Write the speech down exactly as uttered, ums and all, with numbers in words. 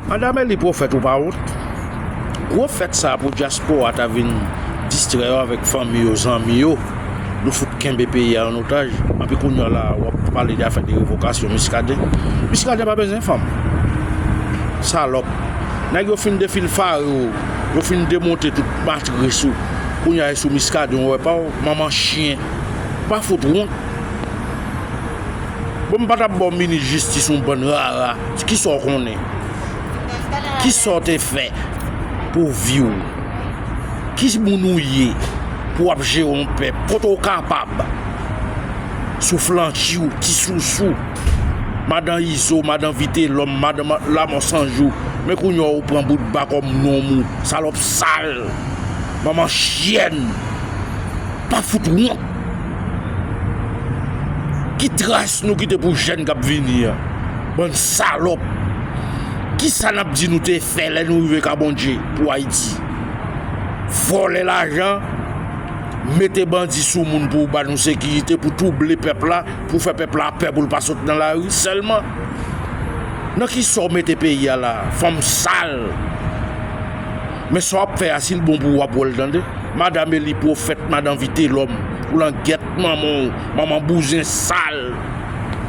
Madanm Eli Pwofèt, ou pa wont? Gwo fèt sa pou dyaspora ta vin distrè yo avèk fanmi yo, zanmi yo. Nou fout kenbe peyi a an otaj. Anpi kounye a la, w ap pale de afè de revokasyon Miskaden. Miskaden pa bezwen fanm. Salòp. Nèg yo fin defil fare w, yo fin demonte tout matris ou. Kounye a e sou Miskaden w wè pa w, manman chyen. Pa fout wont. Bon, m pa t ap ba w minis jistis yon bann rara. Kisa w konnen? Kisa w te fè pou vi w? Ki moun ou ye pou w ap jere yon pèp? Kote w kapab? Sou Flanchi w, Ti Sousou, Madan Izo, Madan Vitelòm, Madan Lamò Sanjou. Men kounye a ou pran Boutba kòm nonm ou. Salòp sal. Manman chyèn. Pa fout wont. Ki tras nou kite pou jèn k ap vini an? Bann salòp. Kisa n ap di nou te fè lè nou rive ka Bondye pou Ayiti? Vòlè lajan, mete bandi sou moun pou ba nou sekirite, pou twouble pèp la, pou fè pèp la pè pou l pa sot nan lari sèlman. Nan kisa w mete peyi a la? Fanm sal. Men sa w ap fè a, si l bon pou ou, w ap wè l, tande. Madanm Eli Pwofèt, Madanm Vitelòm, ou langèt manman w, manman bouzen sal.